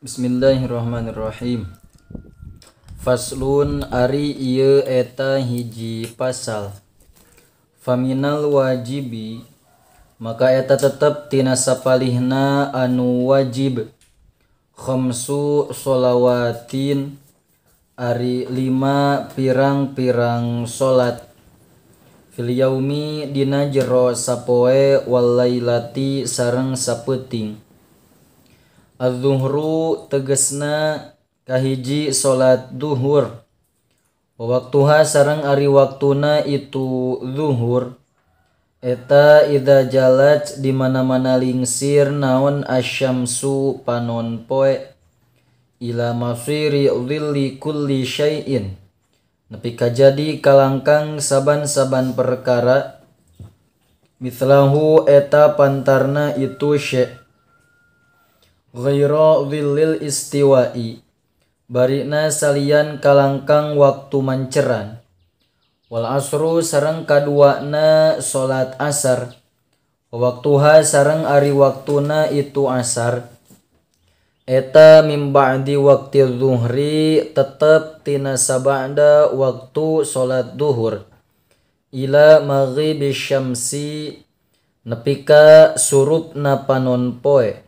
Bismillahirrahmanirrahim. Faslun ari ieu eta hiji pasal. Faminal wajibi maka eta tetep tina sapalihna anu wajib. Khamsu sholawatin ari 5 pirang-pirang salat. Fil yaumi dina jero sapoe wal lailati sareng sapeuting. Az-zuhru tegesna kahiji salat duhur. Wa waktuha sareng ari waktuna itu zuhur. Eta idza jalat di mana-mana lingsir naon asyamsu panon poe ila masiri dhilli kulli syai'in. Nepi ka jadi kalangkang saban-saban perkara mithlahu eta pantarna itu syai' ghaira dhillil istiwa'i barina salian kalangkang waktu manceran. Wal asru sareng kaduana salat asar. Waktuha sareng ari waktuna itu asar. Eta mim ba'di waqti zuhri tetep tina sabada waktu salat duhur ila maghribi syamsi nepi ka surupna panon poe.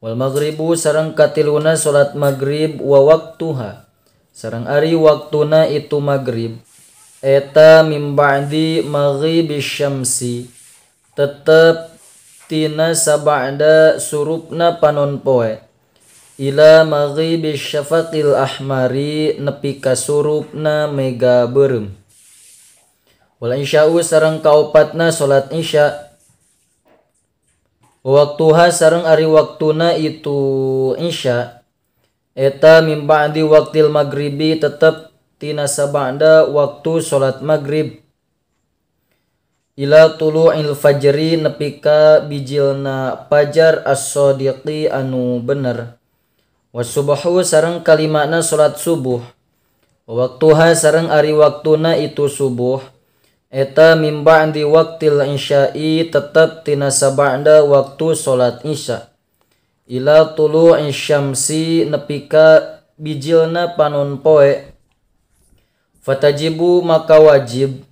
Wal maghribu sareng katiluna salat maghrib wa waktuha sareng ari waktuna itu maghrib. Eta mim ba'di maghribi syamsi tetep tina sabada surupna panon poe ila maghribi syafaqil ahmari nepi ka surupna mega beureum. Wal isya'u sareng kaopatna salat isya. Waktuha sareng ari waktuna itu isya. Eta mim ba'di waqtil maghribi tetep tina sabada waktu salat maghrib ila tulu'il fajri nepi ka bijilna pajar as-sadiqi anu bener. Wasubhu sareng kalimana salat subuh. Waktuha sareng ari waktuna itu subuh. Eta mim ba'di waqtil isya'i tetep tina sabada waktu salat isya ila tulu'i syamsi nepi ka bijilna panon poe. Fatajibu maka wajib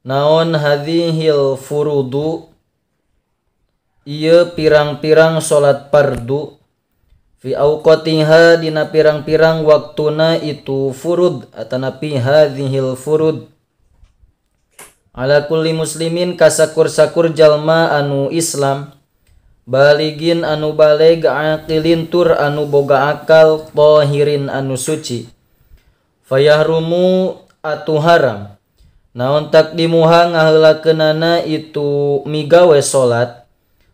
naon hadhil furudu ieu pirang-pirang salat fardu fi awqatiha dina pirang-pirang waktuna itu furud atanapi hadhil furud ala kulli muslimin kasakur-sakur jalma anu Islam baligin anu baleg aqilin tur anu boga akal tahirin anu suci. Fayahrumu atu haram naon takdimuha ngaheulakeunana itu migawe salat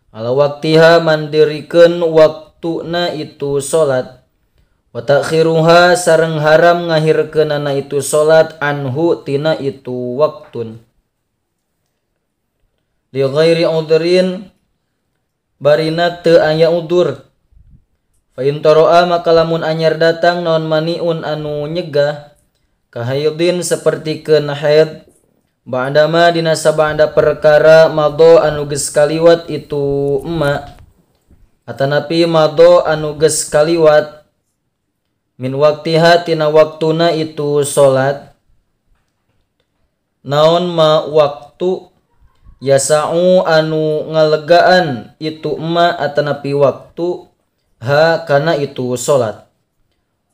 ala waktiha mandirikeun waktuna itu salat wa ta'khiruha sareng haram ngahirkeunana itu salat anhu tina itu waktun li ghairi udhrin barina teu aya udur. Fa in taro'a maka lamun anyar datang naon maniun anu nyegah kahaidin sapertikeun haid ba'dama dina sabada perkara madho anu geus kaliwat itu emma atanapi madho anu geus kaliwat min waktiha tina waktuna itu salat naon ma waktu yasa'u anu ngalegaan itu emma atanapi waktu ha kana itu salat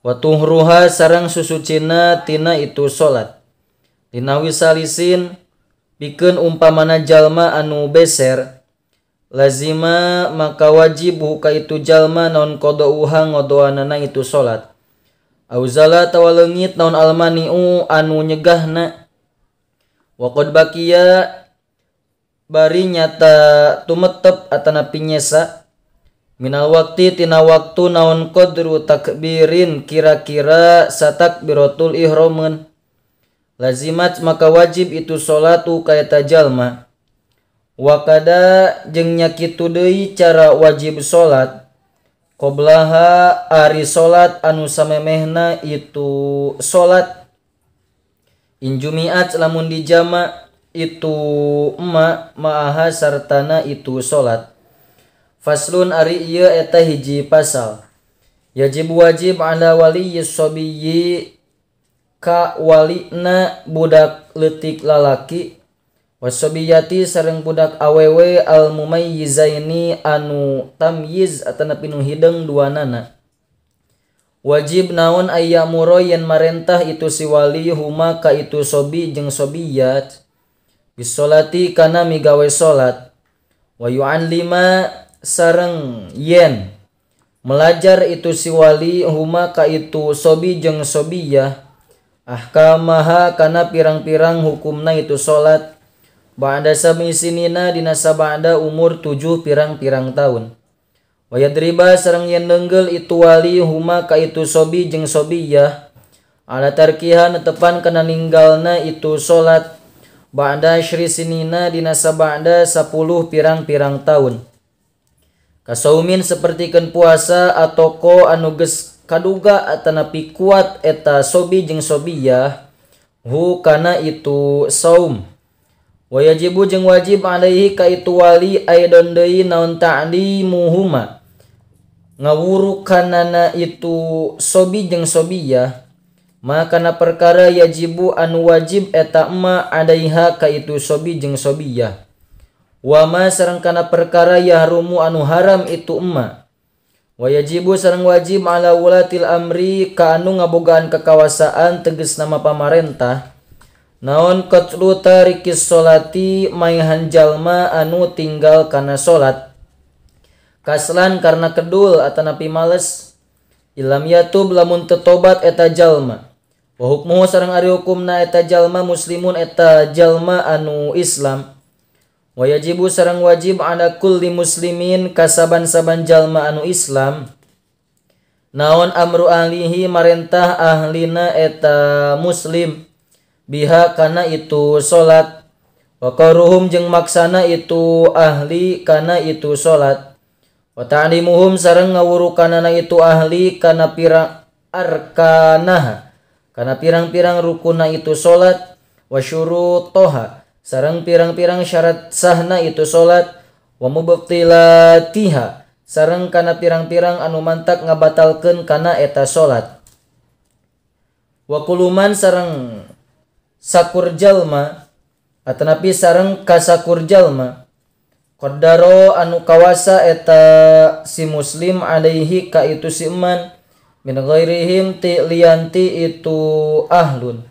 wa tuhruha sareng susucina tina itu salat dinawi salisin pikeun umpamana jalma anu beser lazima maka wajib ka itu jalma naon qadauha ngodoanana itu salat auzala tawaleungit naon almaniu anu nyegahna wa qad baqiya bari nyata tumetep atanapi nyesa minal wakti tina waktu naon qadru takbirin kira-kira satakbiratul ihramun lazimat maka wajib itu salatu kaeta jalma. Wakada jeung nya kitu deui cara wajib salat qoblaha ari salat anu samemehna itu salat injumiat lamun dijama itu ma ma'aha sartana itu salat. Faslun ari ieu eta hiji pasal. Yajib wajib ala waliyyi sabiyyi ka walina budak leutik lalaki wasabiyati sareng budak awewe al mumayyizaini anu tamyiz atanapi nu hideung duanana. Wajib naon ayyamuro yen marentah itu si wali huma ka itu sobi jeung sobiyat bisolati kana migawe salat wa yu'allima sareng yen melajar itu si wali huma ka itu sobi jeung sobiyah ahkamaha kana pirang-pirang hukumna itu salat ba'da sab'i sinina dina sabada umur 7 pirang-pirang tahun. Wa yadriba sareng yen neunggel itu wali huma ka itu sobi jeung sobiyah ala tarkiha netepan kana ninggalna itu salat ba'da syri sinina dina sabada 10 pirang-pirang tahun. Kasaumin sapertikeun puasa atoko anu geus kaduga atanapi kuat eta sobi jeung sobiyah hu kana itu saum. Wa yajibu jeung wajib alaihi ka itu wali aidon deui naon ta'limuhuma ngawurukanana itu sobi jeung sobiyah maka kana perkara yajibu anu wajib eta ma alaiha ka itu sobi jeung sobiyah wa ma sareng kana perkara yahrumu anu haram itu emma. Wa yajibu sareng wajib ala wulatil amri ka anu ngabogaan kekawasaan tegas nama pamarentah naon qatlu tarikis sholati maihan jalma anu tinggal kana salat kaslan karena kedul atanapi males ilam yatub lamun tetobat eta jalma wa hukmuhu sareng ari hukumna eta jalma muslimun eta jalma anu Islam. Wa yajibu sareng wajib ala kulli muslimin kasaban-saban jalma anu Islam naon amru ahlihi marentah ahlina eta muslim biha kana itu salat wa qaruhum jeung maksana itu ahli kana itu salat wa ta'limuhum sareng ngawurukanana itu ahli kana pirang arkanaha kana pirang-pirang rukuna itu salat wa syurutoha sareng pirang-pirang syarat sahna itu salat wa mubtilatiha sareng kana pirang-pirang anu mantak ngabatalkeun kana eta salat wa kuluman sareng sakur jalma atanapi sareng kasakur jalma qaddaro anu kawasa eta si muslim alaihi ka itu si iman min ghairihim ti lianti itu ahlun.